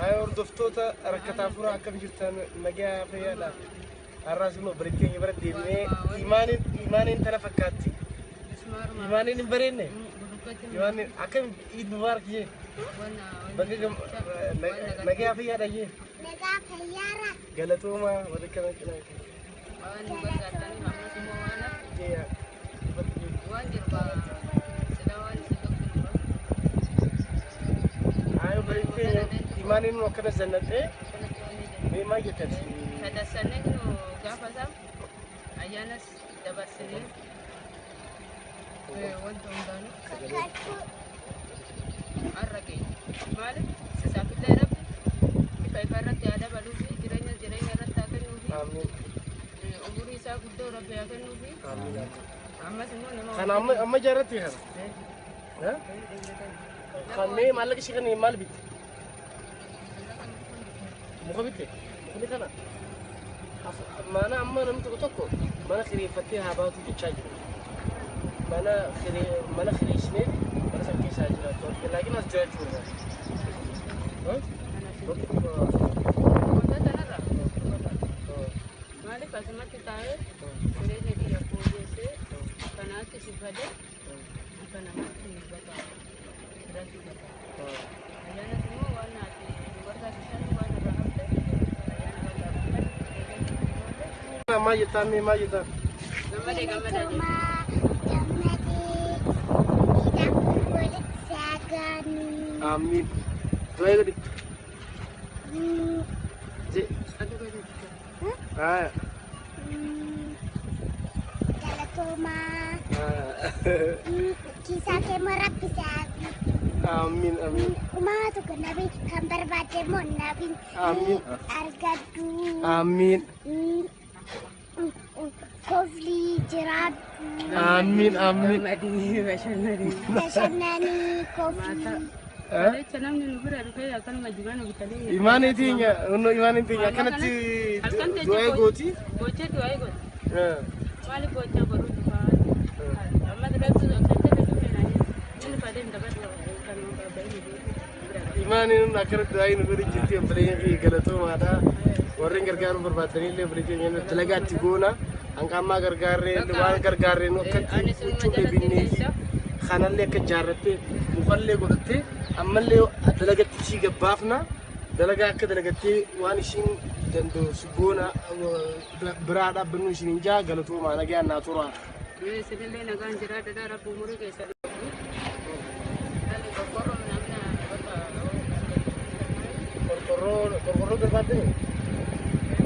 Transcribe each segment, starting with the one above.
Ay hordoftoota rakkataa furaa, akkam jirtan? Nagaa fayyaadha. Har'aas immoo obboleettii keenya bira deebinee imaaniin tana fakkaatti. Imaaniin hin bareedne. Imaaniin akkam? Iid mubaarak jee. Bakka nagaa fayyaadha jee. Nagaa fayyaara. Galatooma warri kana cinaa. Waan nu gargaartaniif ammas immoo waan Jee. waan jiru sila waan isin dhokfinu. Ay obboleettii keenya imaaniin nu akkana zannadhee mee maal jettati? Sadassannee nu gaafa isaa ayyaanas dabarsinee wanta hundaanuu Kakachuu. Har'a keenya. Maaliif sisaafillee Rabbi ifa ifa irratti haa dabaluu fi jireenya jireenya irratti haa kennuu fi Amiin. umurii isaa guddoo Rabbi haa kennuu fi Amiin. ammas immoo nama Kana amma amma ijaarratti kana. Kan mee maallaqa ishee kana maal bitte? Muka bitte? Mukni kana? Mana amma namni tokko tokko mana kireeffattee haa baatu jechaa jiru. Mana kiree mana kireessinee mana san keessa haa jiraattu. Laakiin as jiraachuu barbaadu. Wanta sanarra maaliif asumatti taa'ee jireenya kiyya fooyyessee kanaatti si fadee akka namaatti bakka jiraachuu barbaada. Ayyaanas immoo waan ati nu barbaachisan waan irraa hafte ayyaana bakka Maal jettaan mee, maal jettaan? Gammadee gammadaa jedhu. Galatoomaa, gammadee. Hidha walitti saagaanii. Amiin. Du'aa godhi. Je. Aduu gadi. Haa. Galatoomaa. Kiisaa kee immoo Rabbi saagu. Amiin amiin. Uumamaa tokko nabi kan barbaadde immoo nabi Amiin. argadhu. Amiin. Koflii jiraadhu. Amiin amiin. Gammadii bashannanii. Bashannanii koflii. Jecha namni nu bira dhufee akkanuma jibana bitanii. Imaanii teenya, imaanii teenya akkanatti du'aa gooti. Gochee du'aa gooti. Maaliif gochaa godhuu dhufaa? Amma duratti akkatti dhufe naani. Inni fadeen dabadu kan bira. Imaaniin akkanatti du'aa nu godhi jirti, obboleeyyan fi galatoomaadha. Warreen gargaaruu barbaadanillee obboleeyyan keenya dalagaa itti goona. Hanga ammaa gargaarree waan gargaarree nu akkatti huccuullee binnee fi kanallee akka ijaarrattee mukallee godhattee ammallee dalagatti ishii gabbaafna. Dalagaa akka dalagattee waan ishiin danda'u goona, biraa dhaabbannu ishiin hin jaa. Galatoomaa, nagaan naa turaa. Isinillee nagaan jiraadha, Rabbi umurii keessa. Qorqorroo namna bakka Qorqorroo, qorqorroo barbaaddanii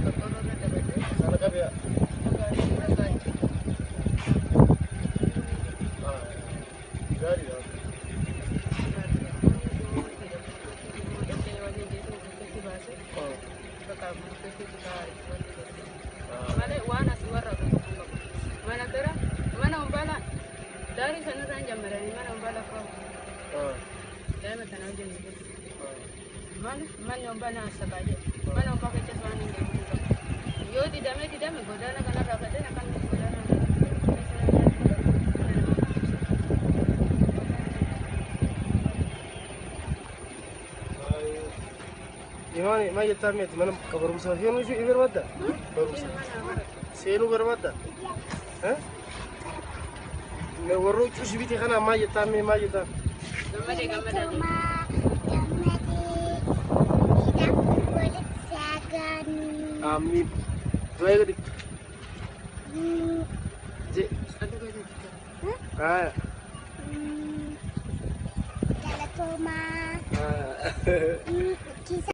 qorqorroo irra dabalatee sana qabiya. Gaariidha. Gaariidha. Malee waan as warra tokko qabu. Mana gara mana umbala daarii sanarraan jammaranii mana umbala fa'aa daa'ima tana wajjin jiru. Maaliif manni umbala as saqaa jedhu mana umbaa keessas waan hin deemuu qabu. Yoo didamee didame godaana kanarraa fadeen akkan godaana kanarraa. Imaani, maal jettaa meeti? Mana ka barumsaa seenuu ishee barbaadda? Barumsa seenuu barbaadda? Warra huccuu si bite kana maal jettaa mee, maal jettaa? Gammadee gammadaa jedhu. Galatoomaa, gammadee. Hidha walitti saagaanii. Amiin. Du'aa godhi. Je. Aduu gadi. Haa. Galatoomaa. Kiisaa